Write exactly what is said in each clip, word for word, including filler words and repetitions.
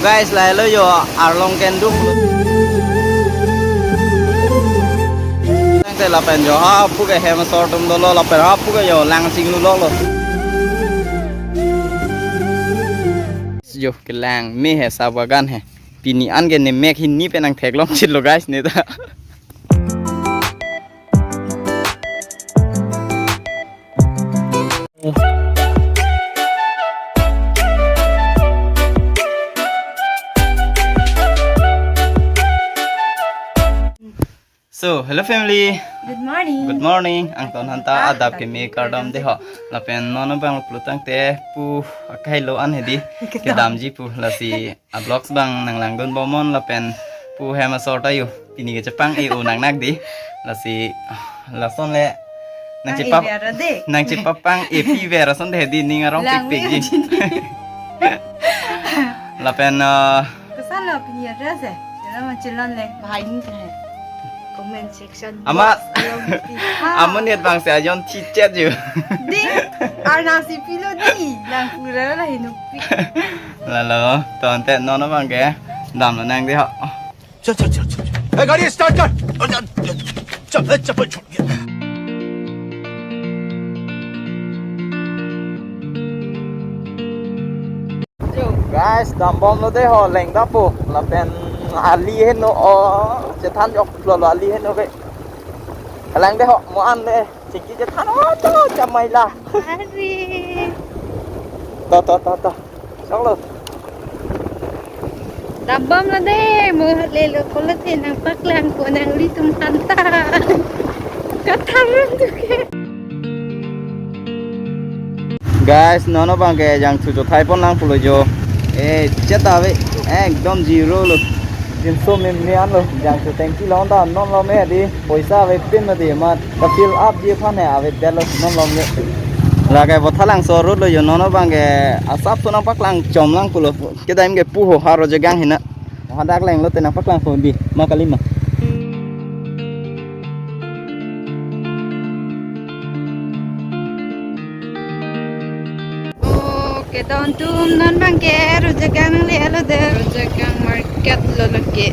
Guys, lahelo yo, Arlong Kendu. Tangte lapen yo, ha, puke hem asor atum dolo, lapen ha, puke yo, lang chinglu lok lo. Yo, kelang me he, sa bagan he. Pini an ke ne mek hini pen nangtheklong chit lo, guys, ne ta. So, hello family. Good morning. Good morning. Angton hanta adap keme kardom de ho. Lapen non abang pulo tangte pu akai lo an hedi. Kedamji pu, lasi a vlogs abang nanglangdun bomnon lapen pu hem asor ta yo. Pini kechepang e-o nangnak di. Lasi, ah, lason le nang, pang chepa-, e-ver de. Nang chepapang e-pi ver ason de hedi ning arong lang pikpik me ji. Jini. Lapen, ah, Kosonlo pini address e? Channel ma chilon le, bahai ni khe. Comment section. Ama, box along pi. Ha. Amun yet bang se ajon chichet ju. Ding, arnam si pilo di, nang pura la hinupi. Lalo, tangte non abang ke damlo nang di ho. चल, चल, चल, चल, चल। ए, गाड़ी स्टार्ट कर। चल, ए, चप्पल छूट गया। Guys, dambomlo de ho, lengdappo. Lapen ali heno o, chethan joklo lo ali heno ke. Lang de ho, mo an de, chingki chethan o to, chamai la. Are. To, to, to, to. Choklo. Dambomlo de, mo lelo kolo te nangpaklangpo nanglitum hanta. Katharum tu ke. Guys, non abang ke jangthu chothai pon lang pulo jo. Eh, chet ave. Ekdom zero lo. Tinso me me an lo. Jangthu tanki long ta non lo me di. Poisa avepin lo di mat. Ka fill up ji aphan he avedetlo non lo me. Lake Bothalangso road lo jo, non abang ke asapso nangpaklang chom lang pulo. Kedam ke pu ho ha Rojagang hina. Hadak lenglo te nangpaklangpo di ma kali ma. Okay, don atum non abang ke Rojagang nanglelo de. Rojagang market lo lake.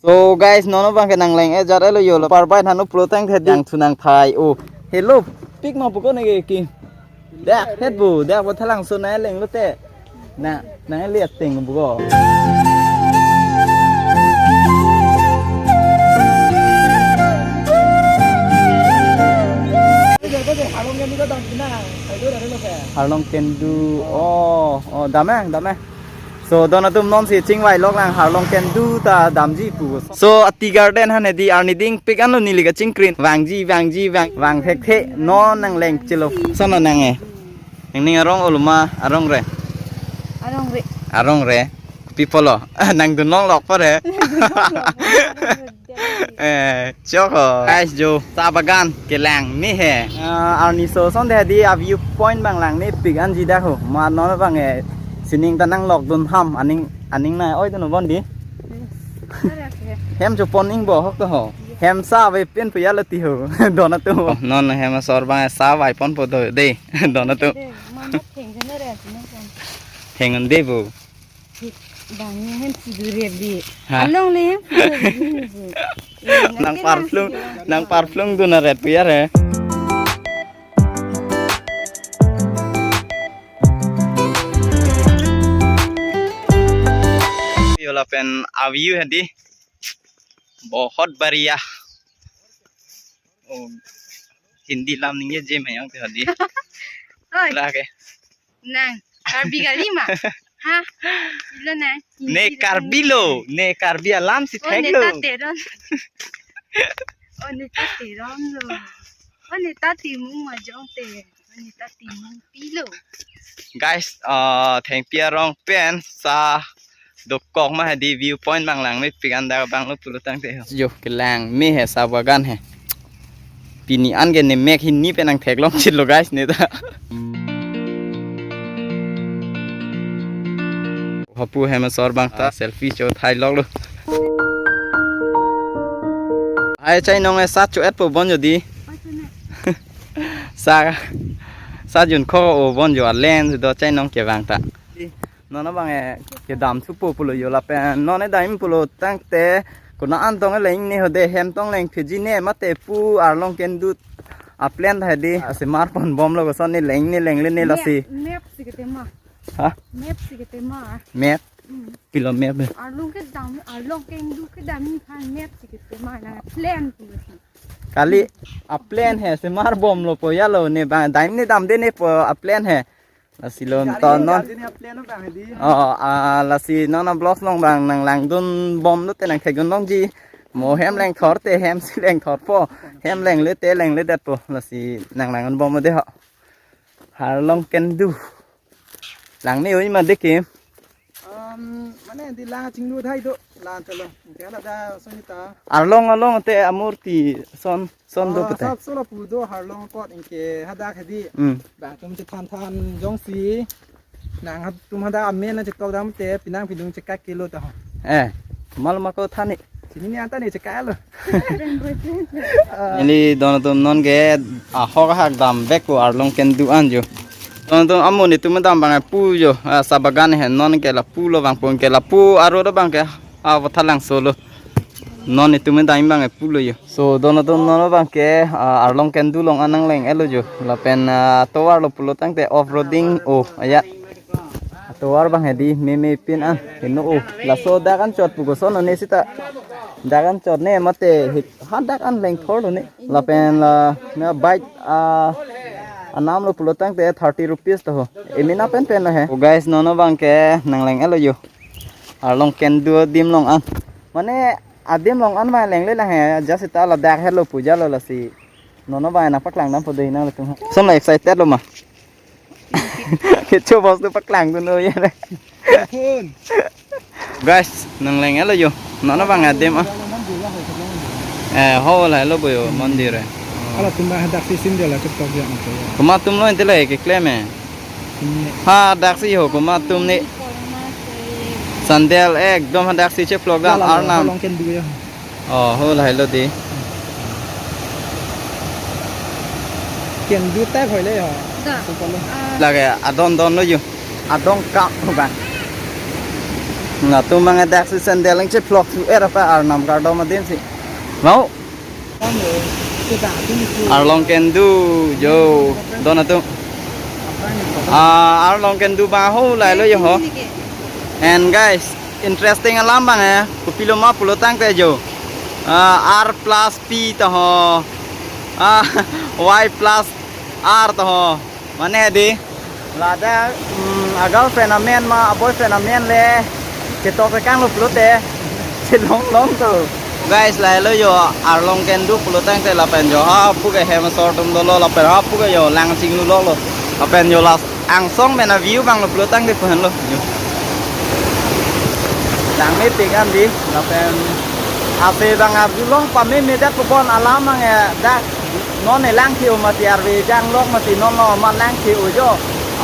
So guys, non abang ke nangleng-e jat-et lo jo lo. Parbai hanu pulo tangte jangthu nangthai o. Hello, pik ma puko ne ke ki. Dak, het bu, dak Bothalangso nang lenglo te. Na, nang lihat ting bu ko. Arlong Kendu, oh, oh, dam e, dam e. So, don atum non si chingvai lok lang, Arlong Kendu ta damji pu. So, a tea garden hane di arni dingpik anlo neli kachingkrin. Vangji, vangji, vang, vang thekthe. Non nangleng chelo. Son lo nang e. Nangning arong olo ma arong re. Arong re. Arong re. Pi pulo. Nangdun longlok pa re. Eh, choklo. Guys, jo, sa bagan kelang me he. Ah, arni so ason de di a view point abang lang mepik anji dak ho. Ma non abang e sining ta nanglokdun ham aning, aning nai oi dun bon di. Hem chopon ning bo hok to ho. Hem sa avepin puya lo ti ho. Don atum. Oh, non hem asor abang sa avepon po do de. Don atum. Theng un de bu. Bang hem si du re bi. Ha? Along le hem si du re bi. Nang parplung, nang parplung dun aret puya re. Yo lapen a view hadi. Bahut bariya. Oh, Hindi lam ningje je mayang te hadi. Oi. Lake. Nang, Karbi kali ma? Ha? Ilo nang. Ne Hindi Karbi lo, ne Karbi alam si. Oh, thek ne lo. Ta Teron. Oh, ne ta Teron lo. Oh, ne ta Timung ma jong te. Oh, ne ta Timung pilo. Guys, uh, Thengpi arong pen sa dokok ma hadi view point abang lang mepik an dak abang lo pulo tangte ho. Jo kelang me he sa bagan he. Pini an ke ne mek hini pen nangtheklong chit lo guys ne ta. Hapu hem asor abang ta selfie chothai lok lo. Ai chai nong e sa cho-et po bon jodi. Sa Sa jun kho o bon jo a lens do chai nong kevang ta. Non abang e kedam thupo pulo jo lapen non e dam pulo tangte kona an tong le ne hode hem tong leng pheji ne mate pu arlong kendu a plan hedi ase mar pon bomlo koson ne leng ne leng le ne lasi. Map, map si ketema. Ha? Map si ketema. Map? Hmm. Pilo map. Arlong kedam, arlong kendu kedam ni phan map si ketema na plan tu si. Kali a plan he se mar bomlo po jalo ne bang dam ne damde ne po a plan he. Lasi lo ton non. Dam ne a plan bang di. Oh, ah, lasi non a vlog along bang nanglangdun bomlo te nangthekdun longji. Mo hem lengthor te hem si lengthorpo. Hem lengle te lengledetpo. Lasi nanglangdun bomlo de ho. Arlong kendu. Lang ne oi ma de ke. Um, mane di lang chinglu thai do. Lang chalo. Ke la da sonita. Arlong along te amurti son son do. Ah, pete. Sap solo pu do arlong kot inke hadak hedi. Hmm. Ba tum chethan than jongsi. Nangtum hadak amen na chetok dam te pinang pidung chekak kilo ta. Eh, mal mako thani. Sini ni anta ni chekak lo. Ili don atum non ke ahok ahak dam bek ko arlong kendu an jo. Don atum amun itum dam bang pu jo. Ah, sa bagan he non ke la pulo bang pun ke la pu aro do bang ke. Ah, vathalang solo. Non itum dam bang pulo jo. So don atum non bang ke, ah, arlong kendu along an nangleng-etlo jo. Lapen, ah, tovar lo pulo tangte off-roading o aya. Tovar bang hedi meme pin an heno o. Laso dak anchot pu koson ne sita. Dak anchot ne mate hit hadak an lengthorlo ne. Lapen la na bike, ah, anam lo pulo tangte thirty rupees to ho. Emina pen pen lo he. Oh guys, non bang ke nangleng-etlo jo. Arlong kendu adim along an. Mane adim along an ma lengle lang he. Just ita ladak helo puja lo lasi. Non bang nangpaklang dampo dei nanglitum. Som la excited lo ma. Kecho bos tu paklangdun o ya. Phone. Guys, nangleng-etlo jo. Non bang adim ah. Eh, ho la lo bo jo mandir eh. Hala tum bang hadak si sandal la chetok jang ko. Komat atum lo inte le keklem eh. Ini. Hadak si ho komat atum ne. Sandal ekdom hadak si chephlok dam. Hala lo, arnam. Arlong kendu ya. Oh, ho lahai lo di. Kendu type hoile ho. Da. Super lo. Ah. Lake adon don lo jo. Adon kap ho bang. Latum bang dak si sandal ang chephlok su er apa arnam kardom adim si. Mau? Arlong kendu jo. Don atum. Ah, arlong kendu bang ho lahai lo jo ho. And guys, interesting alam bang eh. Kopilo ma pulo tangte jo. Ah, R plus P to ho. Ah, Y plus R to ho. Mane di. Ladak, mm, a girlfriend amen ma, a boyfriend amen le. Chetok ke kang lo pulote. Chelong long to. Guys, lahai lo jo arlong kendu pulo tangte lapen jo hapu ke hem asor atum dolo lapen hapu ke jo lang chinglu lo lo. Lapen jo last angsong mena view bang lo pulo tangte pu henlo. Jo. Lang mepik an di lapen ase bang abdulong pame medak ko bon alam ang eh dak non e lang kio mati arve jang lok mati non lo amat lang kio jo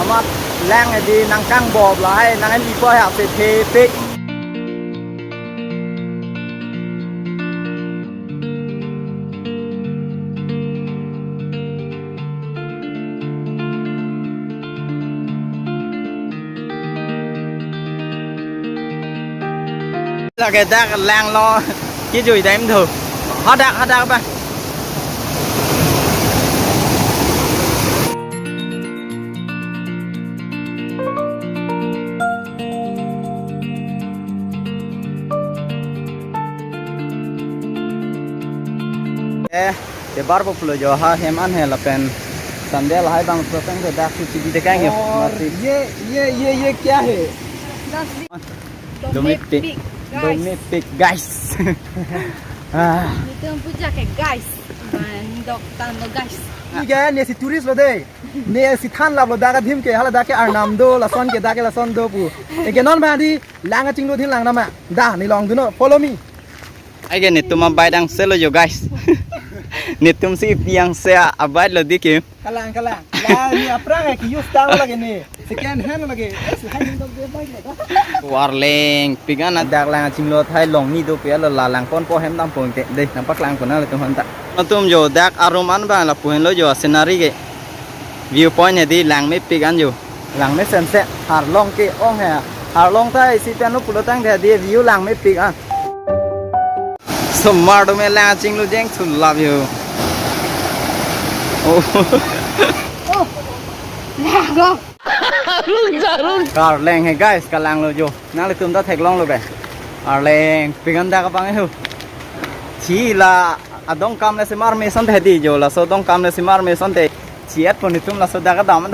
amat lang di nangkang bob lahai nang di po ya se the pik. Lake dak lang lo kijui dam tho. Hadak hadak ba. Eh, kebar po pulo jo ha hem an he lapen sandal hai bang prosang ke dak si chidi dekang yo. और mati. ये, ये, ये, ये क्या है? Domestic. Domestic, guys. Ah. Nelitum puja ke guys. Mandok tando guys. Ni ke ne si tourist lo de. Ne si than lap lo dak adim ke hala dak ke arnam do lason ke dak ke lason do pu. Eke non ma di lang aching lo din lang nama. Da ne longdunnon follow me. Ai ke netum abike angselo jo guys. Netum si pi angse abike lo di ke. Kalang, kalang. La, ni aphrang ke use tang lagi ni. Second hand lagi. Eh, second hand dok dia baik lagi. Warleng, pigan adak lang chinglo thai long ni do pia lo la lang pon po hem dam pon ke. Dei, nangpaklang pon lo tum hanta. Atum jo dak arum an bang lapu henlo jo scenery ke. View point hedi langmepik an jo. Langmesense, arlong ke-ong he. Arlong ta isi pen lo pulo tangte hedi view langmepik an. Osomar atum lang chinglu jeng thulap jo. Oh. Oh. Lang lo. Arleng he guys, kalanglo jo. Nanglitum ta theklonglo ke. Arlengpik an dak abang ho. Thi la adongkam le semar meson te di jo, laso adongkam le semar meson te. Chiat pon itum laso dak adam.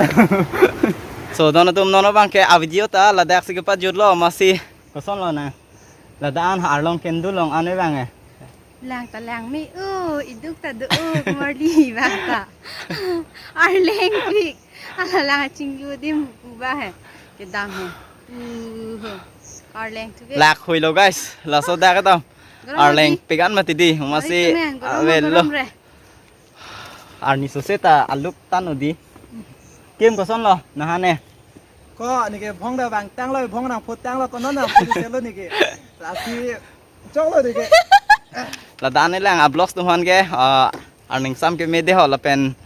So don atum non abang ke a video ta ladak si kepajutlo, masi kosonlo na. Ladak an arlong kendu long an abang eh. Lang ta langme o, iduk ta do o, kumarli bang ta. Arlengpik. Ala lang chinglu adim pu ba he. Kedam he. Uh, ho. Arleng tu ke. Lak hoilo guys, laso dak adam. Garam Arleng lagi. Pegan mati di, Mari masi tumen, garam awel lo. Garam re. Arni sose ta aluk tanu di. Kim kosonlo, nahane. Ko neke phong da bang tanglo, phong nang phut tanglo, kono nang phut selo neke. Lasi choklo neke. Ladak ne lang a vlogs atum aphan ke, ah, arning sam ke me de ho lapen.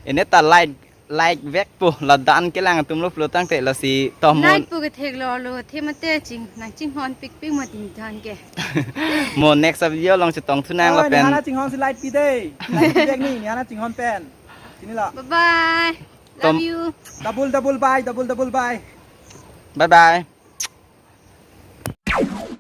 Ini ta like, like vek po, ladak an kelang atum lo pulo tangte lasi tomo. Like po ke theklo lo, the mate ching, nang chinghonpikpik mati than ke. Mo next a video along chetong thunang. Oh, lapen. Nihana chinghon si like pi de. Like pi de ni, nihana chinghon pen. Chinilo. Bye bye. Tom- Love you. Double, double bye, double, double bye. Bye bye.